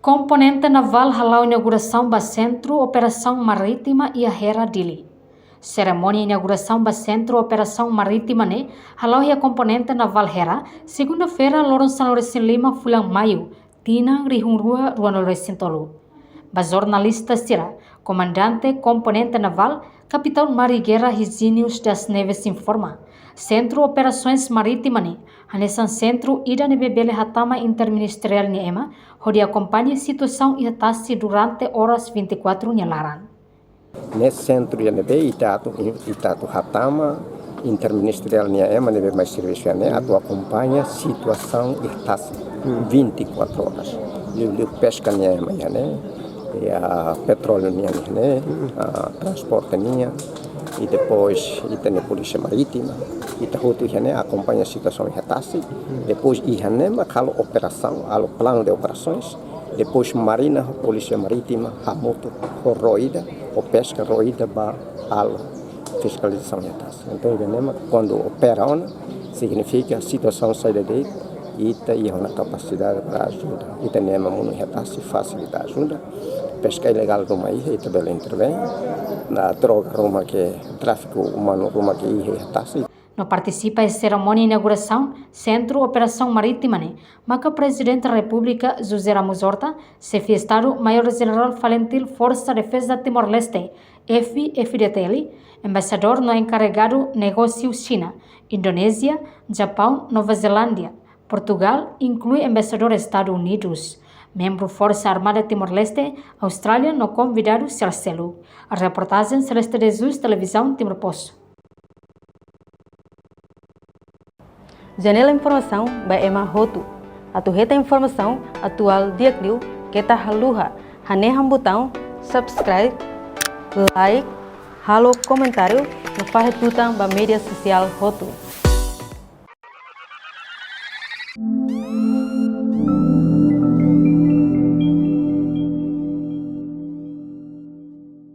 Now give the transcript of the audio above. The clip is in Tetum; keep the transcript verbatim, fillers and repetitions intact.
Komponente Navál hala'o inaugurasaun ba Sentru Operasaun Marítima iha Hera, Dili. Serimónia inaugurasaun ba Sentru Operasaun Marítima ne'e hala'o iha Komponente Navál Hera, segunda-feira, loron sanulu-resin-lima fulan Maiu, tinan rihun rua ruanulu-resin-tolu. Ba jornalista sira, Komandante Komponente Navál, Kapitaun Mar i Gerra Higínius das Neves informa, Sentru Operasoens Marítima ne'e hanesan sentru ida ne'ebé bele hatama interministeriál nia ema, hodi akompaña situasaun iha tasi durante oras vinte e quatro nia laran. Ne'e sentru ida ne'ebé ita atu, ita atu hatama interministeriál nia ema ne'ebé mai servisu iha ne'e atu akompaña situasaun iha tasi vinte e quatro horas. Liuliu peska nia ema iha ne'e, iha petróleu nian iha ne'e, ah, transporte nian, i depois ita-nia Polísia Marítima, ita hotu iha ne'e akompaña situasaun iha tasi, depois iha ne'e mak halo operasaun, halo planu de operasoens, depois Marina, Polísia Marítima, hamutuk ho ró ida, ho peska ró ida ba halo fiskalizasaun iha tasi. Entaun, iha ne'e mak kuandu opera ona, signifika situasaun saida de'it, ita iha ona kapasidade para ajuda. Ita-nia ema monu iha tasi, fasilita ajuda. Peska ilegál ruma iha, ita bele intervein. Na droga ruma ke, tráfiku umánu ruma ke iha, iha tasi. No partisipa iha serimónia inaugurasaun Sentru Operasaun Marítima ne'e maka Prezidente Repúblika José Ramos Horta, Xefe Estadu Maiór Jenerál Falintil Forsa Defeza Timor-Leste, F I F D T L, Embaixadór no enkarregadu negósiu Xina, Indonézia, Japaun, Nova Zelándia, Portugál, inklui Embaixadór Estadu Unidus, membru Forsa Armada Timor-Leste, Austrália no konvidadu sira seluk. Reportajen Celeste de Jesus, Televizaun Timor Post. Janela informasaun ba ema hotu. Atu hetan informasaun atuál di'ak liu, keta haluha hanehan butaun subscribe, like, halo komentáriu no fahe tutan ba média sosiál hotu.